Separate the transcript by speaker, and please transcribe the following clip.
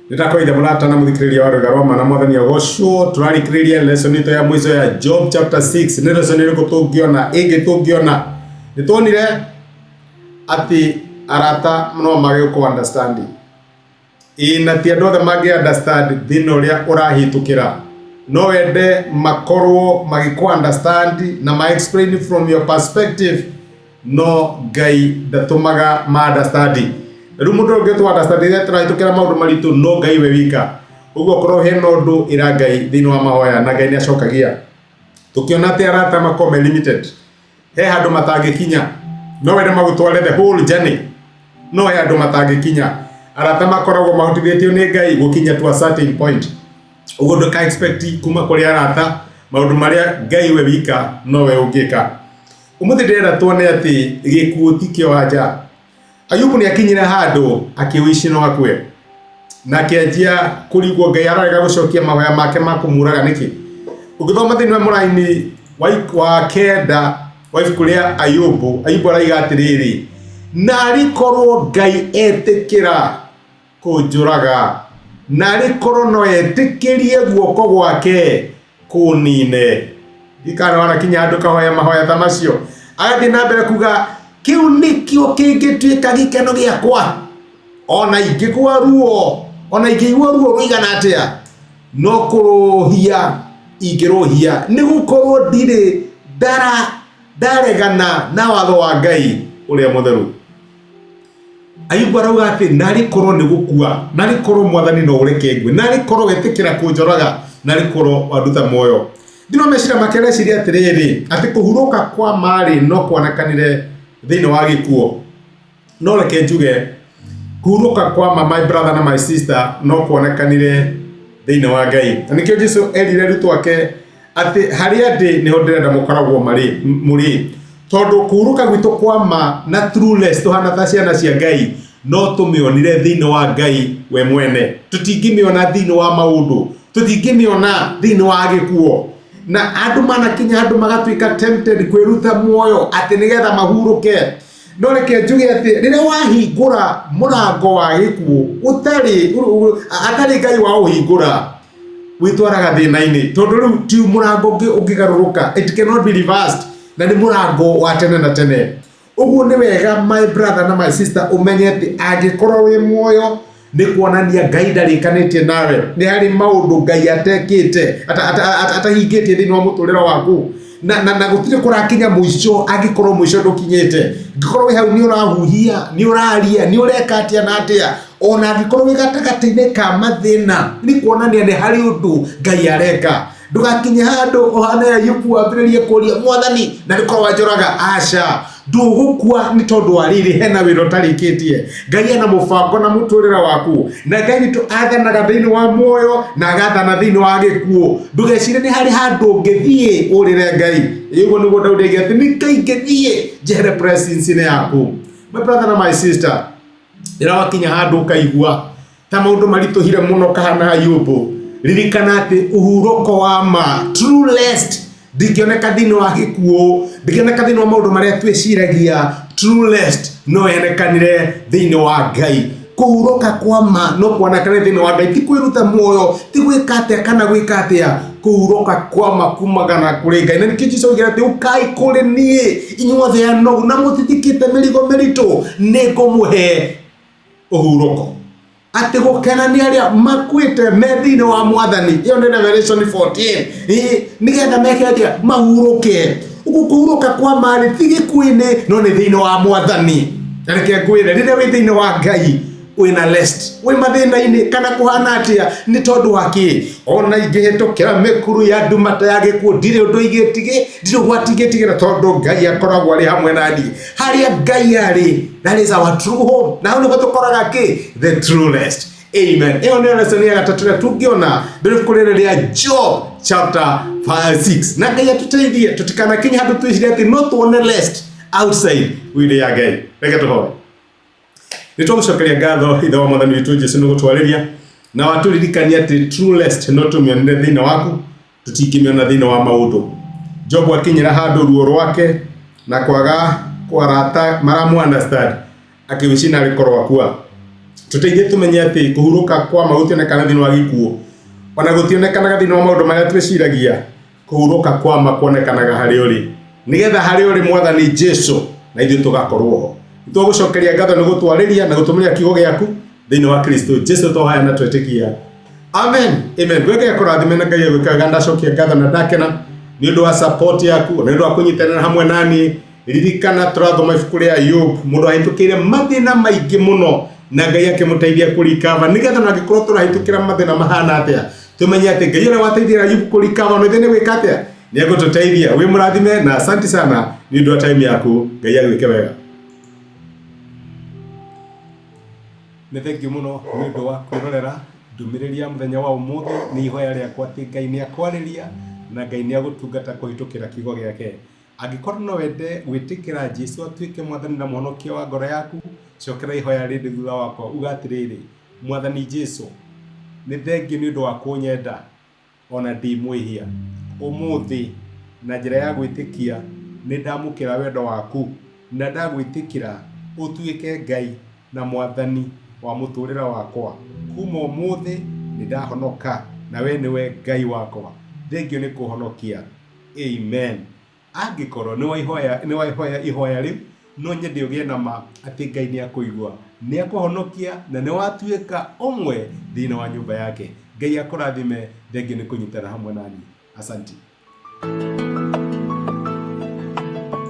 Speaker 1: Nĩndakũgeithia mũrata na mũthikĩrĩria wa rwĩga rwa ma na mwathani agocwo. Tũrarĩkĩrĩria lesson itũ ya mũico ya Job chapter 6. Nĩ lesson ĩrĩkũ tũngĩona ĩngĩ tũngĩona? Nĩtuonire atĩ arata no mage gũkũ understand. Ĩĩ na ti andũ othe mangĩ understand thĩna ũrĩa ũrahĩtũkĩra. No wende makorwo magĩkũ understand na ma explain from your perspective no Ngai ndatũmaga ma understand. Rĩu mũndũ ũngĩ tũ understand rĩrĩa tũrahĩtũkĩra maũndũ maritũ no Ngai we wika. Ũguo korwo hena ũndũ ĩra Ngai thĩinĩ wa mahoya na Ngai nĩ acokagia. Tũkĩona atĩ arata makoragwo me limited. He handũ matangĩkinya. No wende magũtware the whole journey. No he handũ matangĩkinya. Arata makoragwo mahotithĩtio nĩ Ngai gũkinya to a certain point. Ũguo ndũka expect kuma kũrĩ arata maũndũ marĩa Ngai we wika nowe ũngĩka. Ũmũthĩ ndĩrenda tuone atĩ gĩkuũ ti kĩo anja. Ayubu nĩ akinyire handũ akĩwici no akue. Na akĩanjia kũrigwo Ngai ararega gũcokia mahoya make ma kũmũraga nĩkĩ. Ũngĩthoma thĩinĩ wa mũraini wa kenda wa ibuku rĩa Ayubu, Ayubu araiga atĩrĩrĩ, narĩ korwo Ngai etĩkĩra kũnjũraga, narĩ korwo no etĩkĩrie guoko gwake kũnine. Ndikana wanakinya handũ kahoya mahoya ta macio. Agathiĩ na mbere kuga kĩu nĩkĩo kĩngĩtuĩka gĩkeno gĩakwa, ona ingĩgua ruo, ona ingĩigua ruo rũigana atĩa, no kũrũhia ingĩrũhia, nĩ gũkorwo ndirĩ ndara ndaregana na watho wa Ngai ũrĩa mũtheru. Ayubu arauga atĩ narĩ korwo nĩ gũkua, narĩ korwo mwathani no ũreke ngue, narĩ korwo wetĩkĩra kũnjoraga, narĩ korwo wanduta muoyo. Thĩinĩ wa meciria make areciria atĩrĩrĩ, atĩ kũhurũka kwa marĩ no kuonekanire thĩinĩ wa gĩkuũ. No reke njuge, kũhurũka kwa ma my brother na my sister no kuonekanire thĩinĩ wa Ngai. Na nĩkĩo Jesu erire arutwo ake atĩ harĩa ndĩ nĩho ndĩrenda mũkoragwo marĩ mũrĩ tondũ kũhurũka gwitũ kwa ma na true rest tũhana ta ciana cia Ngai no tũmĩonire thĩinĩ wa Ngai we mwene. Tũtingĩmĩona thĩinĩ wa maũndũ, tũtingĩmĩona thĩinĩ wa gĩkuo. Na andũ manakinya handũ magatuĩka tempted kwĩruta muoyo atĩ nĩgetha mahurũke. No reke njuge atĩ rĩrĩa wahingũra mũrango wa gĩkuũ ũtarĩ atarĩ Ngai wa ũhingũra, wĩtwaraga thĩna-inĩ tondũ rĩu ti mũrango ũngĩ ũngĩgarũrũka, it cannot be reversed, na nĩ mũrango wa tene na tene. Ũguo nĩ wega my brother na my sister ũmenye atĩ angĩkorwo wĩ muoyo nĩ kuonania Ngai ndarĩkanĩtie nawe, nĩ harĩ maũndũ Ngai atekĩte atahingĩtie thĩinĩ wa mũtũrĩre waku, na, na, na gũtirĩ kũrakinya mũico angĩkorwo mũico ndũkinyĩte. Angĩkorwo wĩ hau nĩ ũrahuhia, nĩ ũraria, nĩ ũreka atĩa na atĩa, ona angĩkorwo wĩ gatagatĩ-inĩ ka mathĩna, nĩ kuonania nĩ harĩ ũndũ Ngai areka. Ndũgakinye handũ ũhane Ayubu wambĩrĩrie kũria mwathani na nĩkorwo wanjũraga. Aca, ndũgũkua nĩ tondũ wa rĩrĩ hena wĩra ũtarĩkĩtie. Ngai ena mũbango na mũtũrĩre waku, na Ngai witũ athanaga thĩinĩ wa muoyo na agathana thĩinĩ wa gĩkuũ. Ndũgecirie nĩ harĩ handũ ũngĩthiĩ ũrĩre Ngai. Ũguo nĩguo Daudi oigire atĩ nĩ Ngai ingĩthiĩ njehere presence-inĩ yaku. My brother na my sister, rĩrĩa wakinya handũ ũkaigua ta maũndũ maritũhire mũno kahana Ayubu, ririkana atĩ ũhurũko wa ma, true rest, ndingĩoneka thĩinĩ wa gĩkuũ, ndingĩoneka thĩinĩ wa maũndũ marĩa twĩciragia. True rest no yonekanire thĩinĩ wa Ngai. Kũhurũka kwa ma no kuonekanire thĩinĩ wa Ngai, ti kwĩruta muoyo, ti gwĩka atĩa kana gwĩka atĩa. Kũhurũka kwa ma kumaga na kũrĩ Ngai. Na nĩkĩo Jesũ oigire atĩ ũkai kũrĩ niĩ inyuothe anogu na mũtitikĩte mĩrigo mĩritũ, nĩngũmũhe ũhurũko. Atĩ gũkena nĩ arĩa makuĩte me thĩinĩ wa mwathani. Ĩyo nĩ Revelation 14. Ĩĩ, nĩgetha meke atĩa? Mahurũke. Ũguo kũhurũka kwa ma-rĩ ti gĩkuũ-inĩ no nĩ thĩinĩ wa mwathani. Na reke ngwĩre, rĩrĩa wĩ thĩinĩ wa Ngai wĩna rest, wĩ mathĩna-inĩ kana kũhana atĩa, nĩ tondũ wa kĩ? Ona ingĩhĩtũkĩra mĩkuru ya nduma ta ya gĩkuũ, ndirĩ ũndũ ingĩtigĩ, ndirĩ ũgwati ingĩtigĩra tondũ Ngai akoragwo arĩ hamwe na niĩ. Harĩa Ngai arĩ, that is our true home. Na hau nĩho tũkoraga kĩ? The true rest. Amen. Ĩyo nĩyo lesson ya gatatũ ĩrĩa tũngĩona thĩinĩ ibuku rĩrĩ rĩa Job chapter 6. Na Ngai atũteithie tũtikanakinye handũ twĩcirie atĩ no tuone rest outside will ya Ngai. Reke tũhoe. Nĩ twagũcokeria ngatho Ithe wa Mwathani witũ Jesu nĩ gũtwarĩria na watũririkania atĩ true rest no tũmĩonere thĩinĩ waku, tũtingĩmĩona thĩinĩ wa maũndũ. Job akinyĩra handũ ruo rwake na kwaga kwarata maramu understand akĩwĩci narĩ korwo akua. Tũteithie tũmenye atĩ kũhurũka kwa ma gũtionekana thĩinĩ wa gĩkuũ, ona gũtionekanaga thĩinĩ wa maũndũ marĩa twĩciragia. Kũhurũka kwa ma kuonekanaga harĩ ũrĩ, nĩgetha harĩ ũrĩ Mwathani Jesu na ithuĩ tũgakorwo ho. Nĩtwagũcokeria ngatho nĩ gũtwarĩria na gũtũmĩra kiugo gĩaku thĩinĩ wa Kristo Jesu tũhoya na twetĩkia. Amen. Amen. Gweke kũrathime na Ngai agwĩka wega. Ndacokia ngatho na ndakena nĩ ũndũ wa support yaku na nĩ ũndũ wa kũnyitanĩra hamwe nani. Ririkana tũrathoma ibuku rĩa Ayub, mũndũ ahĩtũkĩire mathĩna maingĩ mũno na Ngai akĩmũteithia kũrikava, nĩgetha na angĩkorwo tũrahĩtũkĩra mathĩna mahana atĩa, tũmenye atĩ Ngai ũrĩa wateithia Ayub kũrikava na ithuĩ nĩ gwĩka atĩa, nĩ egũtũteithia. Wĩ mũrathime na asanti sana nĩ ũndũ wa time yaku. Ngai agwĩke wega. Nĩ thengiũ mũno nĩ ũndũ wa kwĩrorera ndũmĩrĩri ya mũthenya wa ũmũthĩ. Nĩ ihoya rĩakwa atĩ Ngai nĩ akwarĩria na Ngai nĩ agũtungata kũhĩtũkĩra kiugo gĩake. Angĩkorwo no wende gwĩtĩkĩra Jesu atuĩke Mwathani na Mũhonokia wa ngoro yaku, cokera ihoya rĩrĩ thutha wakwa. Uga atĩrĩrĩ, Mwathani Jesu, nĩ thengiũ nĩ ũndũ wa kũnyenda o na ndĩ mwĩhia. Ũmũthĩ, na njĩra ya gwĩtĩkia, nĩ ndamũkĩra wendo waku na ndagwĩtĩkĩra ũtuĩke Ngai na Mwathani wa mũtũũrĩre wakwa. Kuma ũmũthĩ nĩ ndahonoka na wee nĩwe Ngai wakwa. Thengiũ nĩ kũhonokia. Amen. Angĩkorwo nĩ waihoya ihoya rĩu, no nyende ũgĩe na ma atĩ Ngai nĩ akũigua, nĩ akũhonokia na nĩ watuĩka ũmwe thĩinĩ wa nyũmba yake. Ngai akũrathime, thengiũ nĩ kũnyitana hamwe naniĩ. Asanti.